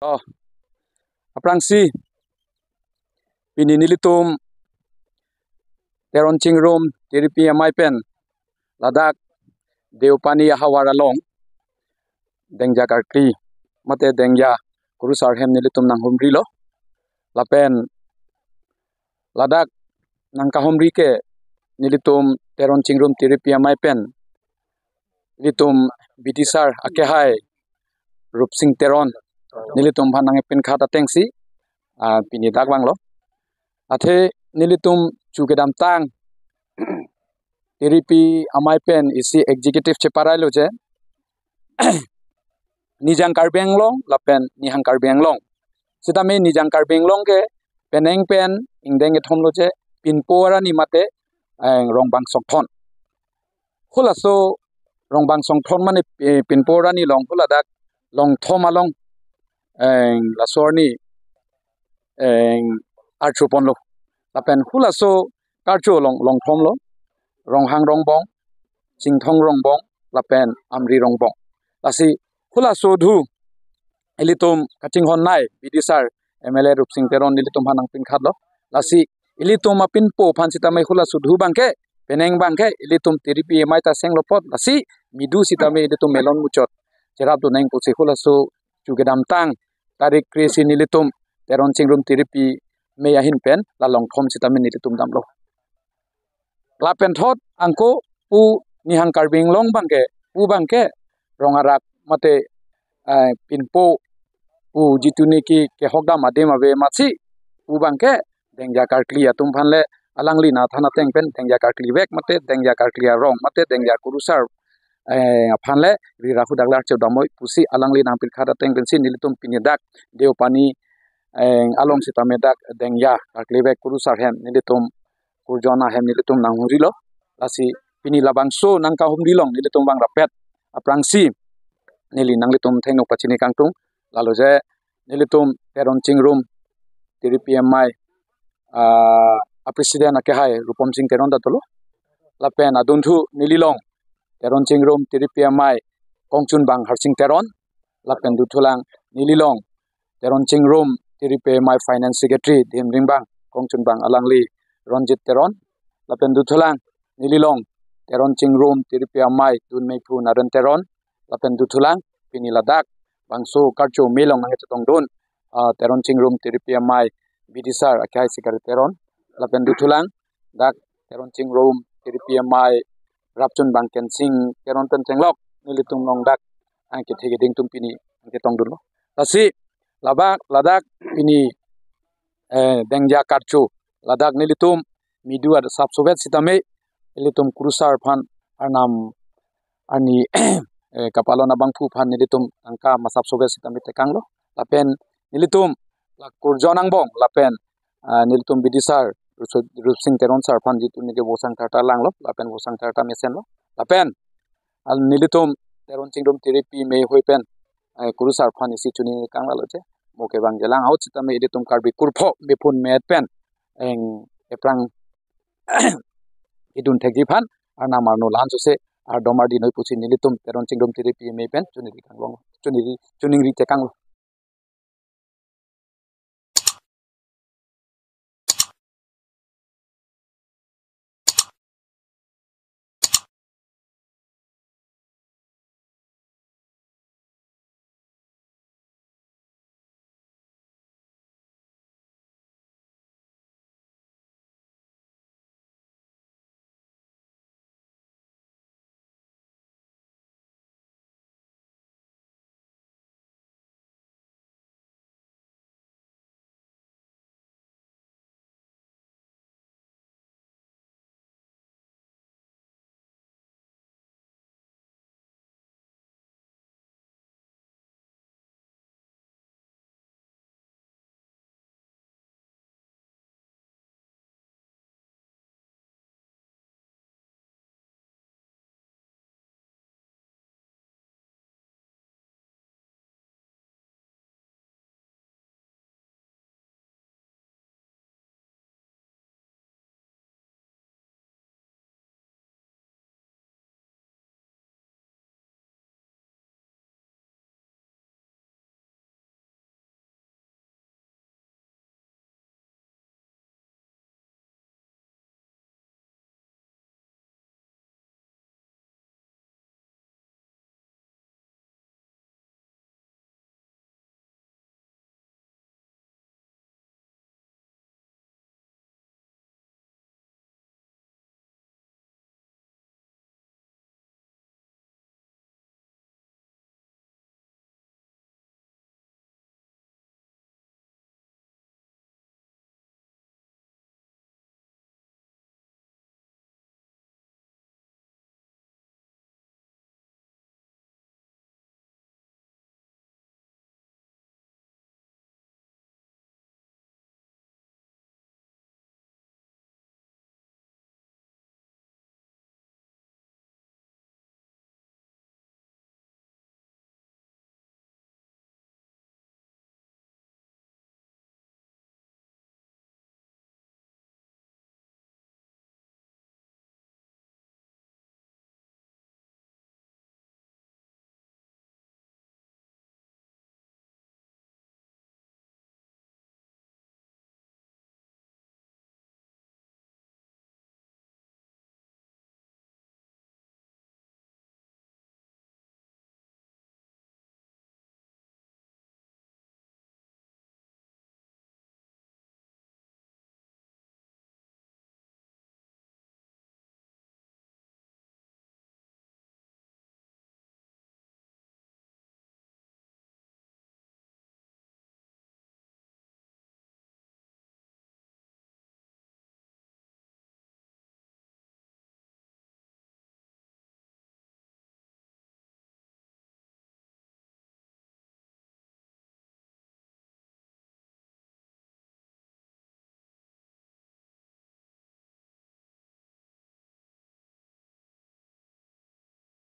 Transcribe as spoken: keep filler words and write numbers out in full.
Oh, aphrangsi pini nelitum Teron Chingrum Tiripi amei pen ladak Deopani ahavar along Dengja karkli mate Dengja kurusar ahem nelitum nanghumrilo. Lapen ladak nangkahumri ke nelitum Teron Chingrum Tiripi amei pen nelitum B D sir akehai Rupsing Teron nelitum aphan nangpinkhat atengsi, ah, pini dak vanglo. Athe nelitum chu kedamtang Tiripi amei pen isi executive cheparai lo je Nijang Karbi Anglong lapen Nihang Karbi Anglong. Sitame Nijang Karbi Anglong ke penang pen ingdeng kethom lo je Pinpo arni mate, eh, Rongbang Songthon. Hulaso Rongbang Songthon mane, eh, Pinpo arni along huladak Longthom along, eh, laso arni, eh, archo ponlo. Lapen hulaso karcho along Longthom lo, Ronghang Rongbong, Chingthong Rongbong, lapen Amri Rongbong. Lasi hulaso adhu ilitum kachinghon nei B D sir M L A Rupsing Teron nelitum aphan nangpinkhatlo. Lasi ilitum apinpo aphan sitame hulaso adhu abangke, penang abangke ilitum Tiripi amei ta senglo apot, lasi midu sitame ilitum melon muchot cherapdun nang pusi hulaso chu kedamtang tarik kre-isi nelitum Teron Chingrum Tiripi amei ahin pen la Longthom sitame nelitum damlo. Lapen thot angko pu Nihang Karbi Anglong abangke, pu abangke Rong Arak mate, eh, Pinpo pu jitu niki kehok dam adim ave amatsi pu abangke Dengja karkli atum aphan le alangli nangthan ateng pen Dengja karkli vek mate Dengja karkli arong mate Dengja kurusar, eh, aphan le ri ra hu dak le archo damnoi pusi alangli nangpinkhat ateng pensi nelitum pini dak Deopani, eh, along sitame dak Dengja karkli vek kurusar ahem nelitum kurjon ahem nelitum nanghumrilo. Lasi pini labangso nangkahumri along nelitum vang rapet aphrangsi neli nanglitum thengno pachini kangtung. Lalo je nelitum Teron Chingrum Tiripi amei, ah, a-president akehai Rupom Sing Teron ta dolo. Lapen adunthu neli along Teron Chingrum Tiripi amei kongchunbang Harsing Teron. Lapen duthulang neli along Teron Chingrum Tiripi amei finance secretary Dhim Ringbang, kongchunbang alangli Ronjit Teron. Lapen duthulang neli along Teron Chingrum Tiripi amei dunmephu Naren Teron. Lapen duthulang pini ladak bangso karcho amei along nangchetongdun, ah, Teron Chingrum Tiripi amei B D sir akehai Sikari Teron. Lapen duthulang dak Teron Chingrum Tiripi amei rapchunbang Kensing Teron pen thenglok nelitum along dak angkethe keding atum pini nangchetongdunlo. Lasi labak ladak pini, eh, Dengja karcho ladak nelitum midu asap sovet sitame ilitum kurusar aphan arnam arni, eh, kapalon abangphu aphan nelitum tangka masap sovet sitame tekanglo. Lapen nelitum la kurjon angbong lapen, ah, nelitum B D sir Rusu-, Rupsing Teron sir aphan jitu niki vosang tharta langlo lapen vosang tharta mesenlo. Lapen, ah, nelitum Teron Chingrum Tiripi amei ahoi pen, eh, kurusar aphan isi chuningri kanglo je. Mo kevang jelang ahut sitame ilitum Karbi kurpho mepun me-et pen eng ephrang idun thekji aphan arnam arno la-an sose ardom ardi noi pusi nelitum Teron Chingrum Tiripi amei pen chuningri kanglong, chuningri, chuningri tekanglo.